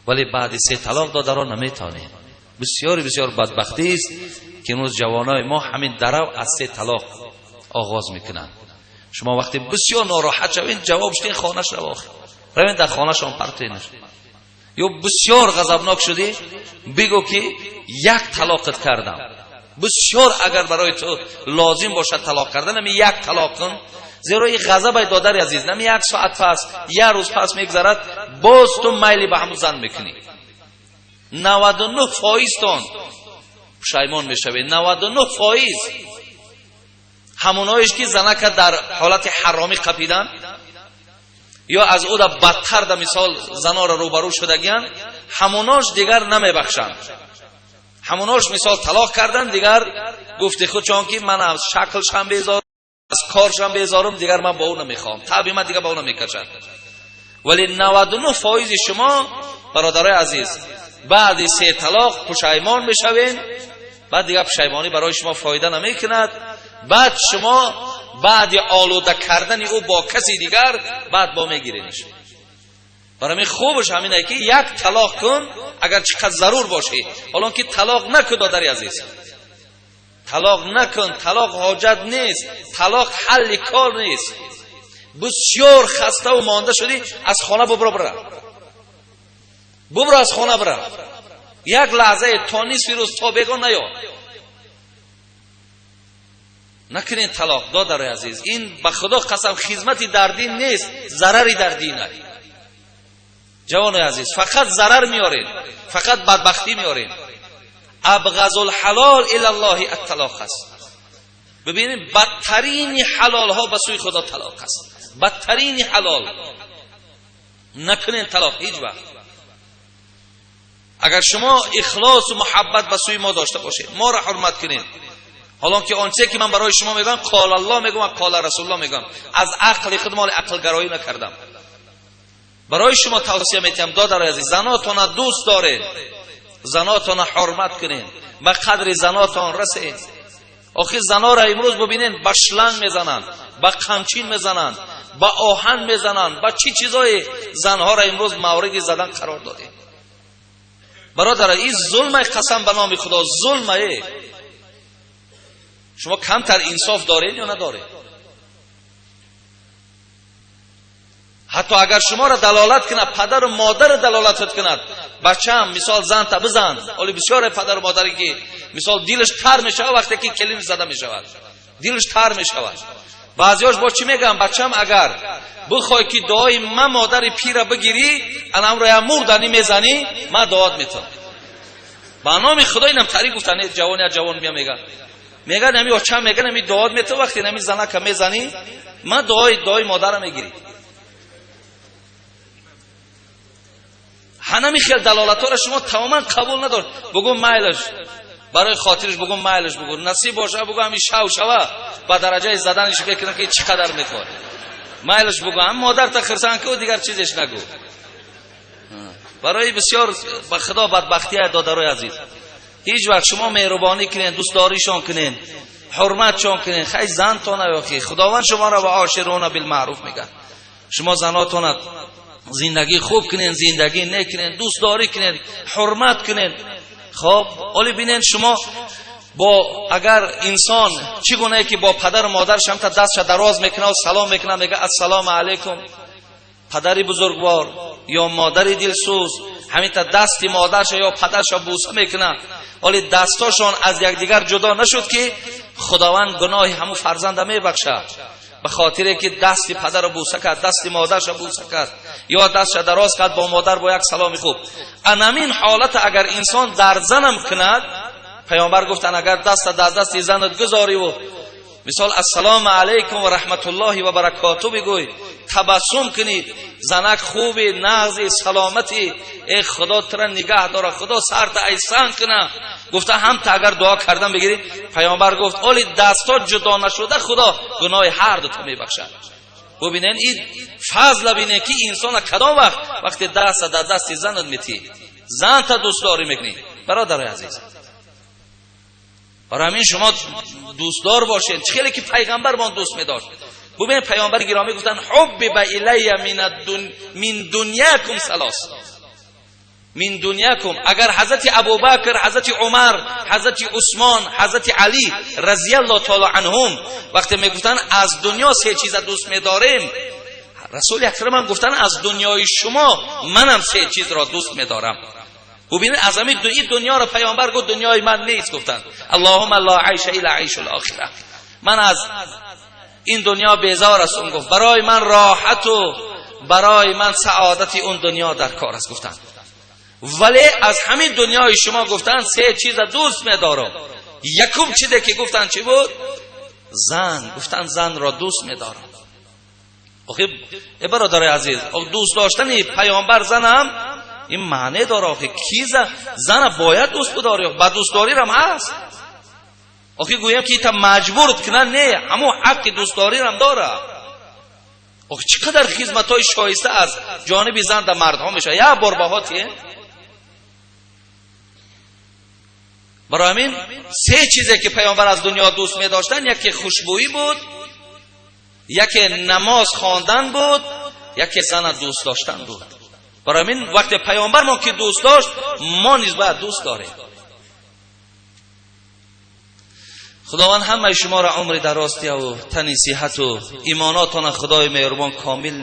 Вале баъди се талоқ додаро наметонед. Бисёр бисёр бадбахтӣ аст ки имрӯз ҷавонои мо ҳамин дарав аз се талоқ оғоз мекунанд. Шумо вақте бисёр нороҳат шавед, ҷавоб шудин, хонаш рав, охир равед, дар хонашон партенаш. Ё бисёр ғазабнок шудӣ, бигӯ ки як талоқат кардам. Бисёр агар барои ту лозим бошад талоқ кардан, ами як талоқ кун, зеро ин ғазабай, додари азиз, нами як соат пас, як рӯз пас мегзарад, боз ту майли ба ҳамун зан мекунӣ. 99%тон пушаймон мешавед, 99%. Ҳамоноеш ки занака дар ҳолати ҳаромӣ қапидан ё аз ӯ да бадтар, да мисол занора рӯбарӯ шудагиян, ҳамонош дигар намебахшанд. Ҳамонош мисол талоқ кардан, дигар гуфти худ чон ки ман аз шаклшам безор, аз коршам безорум, дигар ман бо ӯ намехоҳам, таби ман дигар ба ӯ намекашад. Вале 99%и шумо, бародарои азиз, баъди се талоқ пушаймон мешавед. Баъд дигар пушаймонӣ барои шумо фоида намекунад. Баъд шумо баъди олуда кардани ӯ бо каси дигар баъд бо мегирениш. Барои ҳамин хубаш ҳамине ки як талоқ кун, агар чӣ қадр зарур бошӣ. Ҳолон ки талоқ накун, додари азиз, талоқ накун, талоқ ҳоҷат нест, талоқ ҳалли кор нест. Бисёр хаставу монда шудӣ, аз хона бубро, бира, бубро, аз хона бира, як лаҳзае то нисфи рӯз, то бегон наё. Накунед талоқ, додари азиз. Ин ба худо қасам, хизмати дар дин нест, зарари дар дин аст. Ҷавонои азиз, фақат зарар меоред, фақат бадбахтӣ меоред. Абғазул ҳалол илаллоҳи атталоқ аст. Бибинед, бадтарини ҳалолҳо ба сӯи Худо талоқ аст, бадтарини ҳалол. Накунед талоқ ҳеҷ вақт. Агар шумо ихлосу муҳаббат ба сӯи мо дошта бошед, моро ҳурмат кунед. Ҳолон ки он чизе ки ман барои шумо мегӯям, қол Аллоҳ мегӯям, қола Расулуллоҳ мегӯям, аз ақли худ моли ақлгароӣ накардам. Барои шумо тавсия метиҳам, додари азиз, занотона дӯст доред, занотона ҳурмат кунед, ба қадри занотон расед. Охир занора имрӯз бубинед, ба шланг мезананд, ба қамчин мезананд, ба оҳан мезананд, ба чӣ чизое занҳоро имрӯз мавриди задан қарор додем. Бародара, ин зулмай, қасам ба номи Худо, зулмае. Шумо камтар инсоф доред ё надоред? Ҳатто агар шуморо далолат кунад, падару модар далолатат кунад, бачаам, мисол, занта бизан. Оли бисёре падару модаре ки мисол дилаш тар мешавад, вақте ки келин зада мешавад, дилаш тар мешавад. Баъзеҳош бо чӣ мегӯям: бачам, агар бихоҳӣ ки дуои ман модари пира бигирӣ, анамро я мурданӣ мезанӣ, ман дуоат метавам. Ба номи Худо, инам тари гуфтан. Ҷавон, я ҷавон бия мега, меган ами очам, меган ами дуоат метавам, вақте нами занака мезанӣ, ман дуои модара мегирӣ. Ҳанами хел далолатҳоро шумо тамоман қабул надоред. Бугӯ майлаш, барои хотираш бугӯ майлаш, бугӯ насиб боша, бугӯ ҳами шав шава ба дараҷаи заданиш мекунад ки чӣ қадар мехоҳад. Майлаш бугӯ, ҳам модарта хирсан ку, дигар чизеш нагӯ. Барои бисёр ба Худо бадбахтия, додарои азиз. Ҳеҷ вақт шумо меҳрубонӣ кунед, дӯстдоришон кунед, ҳурматшон кунед. Хай зантона ёхи Худованд шуморо ва ошируна билмаъруф мегӯяд. Шумо занотона зиндагӣ хуб кунед, зиндагӣ некунед, дӯстдорӣ кунед, ҳурмат кунед. Хоб, оли бинед, шумо бо агар инсон чӣ гунае ки бо падару модараш ҳамта дастша дароз мекунад ва салом мекунад, мегӯяд: ассалому алайкум, падари бузургвор ё модари дилсӯз, ҳаминта дасти модарша ё падарша бӯса мекунад, вале дастошон аз якдигар ҷудо нашуд, ки Худованд гуноҳи ҳамун фарзанда мебахшад, ба хотире ки дасти падарро бӯса кард, дасти модарша бӯса кард ё дастша дароз кард бо модар бо як саломи хуб. Анамин ҳолата агар инсон дар занам кунад, паёмбар гуфтанд, агар даста дар дасти занат гузориву мисол ассалому алайкум ва раҳматуллоҳи ва баракоту бигӯй, табассум кунӣ, занак хуби, нағзи, саломатӣ, э Худо тура нигаҳ дора, Худо сарта айсан куна, гуфта ҳамта агар дуо кардан бигирӣ, паёмбар гуфт, оли дастҳо ҷудо нашуда, Худо гуноҳи ҳар дута мебахшад. Бубинед, ин фазла бинед, ки инсона кадом вақт, вақте даста дар дасти занат метӣ, занта дӯстдорӣ мекунӣ. Бародарои азиз, барои ҳамин шумо дӯстдор бошед, чӣ хеле ки пайғамбармон дӯст медошт. Бубинед, паёмбари гиромӣ гуфтанд: ҳуббиба илайя мин дуньякум салос. من دنیاکم. اگر حضرت ابوبکر، حضرت عمر، حضرت عثمان، حضرت علی رضی الله تعالی عنهم وقتی میگفتن از دنیا سه چیز دوست میداریم، رسول اکرم هم گفتن از دنیای شما منم سه چیز را دوست میدارم. ببینید از همین دنیا را پیامبر گفت دنیای من نیست، گفتن اللهم لا عیش الا عیش الاخره، من از این دنیا بیزار هستم. گفت برای من راحت و برای من سعادت اون دنیا در کار است گفتن. ولی از همین دنیای شما گفتن سه چیز دوست میدارم. یکم چیزی که گفتن چی بود؟ زن. گفتن زن را دوست میدارم. آخه ای برادر عزیز، دوست داشتن پیامبر زنم این معنی داره. آخه کی زن باید دوست بداری، با دوستداری هم هست. آخه گویم که تا مجبور کنن نه، همون حق دوستداری هم داره. آخه چقدر خدمت های شایسته از جانب زن در مردها میشه. یه بار باهاتیه. برای همین سه چیزی که پیامبر از دنیا دوست می داشتن، یکی خوشبویی بود، یکی نماز خواندن بود، یکی زن دوست داشتن بود. برای همین وقتی پیامبر ما که دوست داشت، ما نیز باید دوست داریم. خداوند همه شما را عمر درازی و تن صحت و ایماناتان خدای مهربان کامل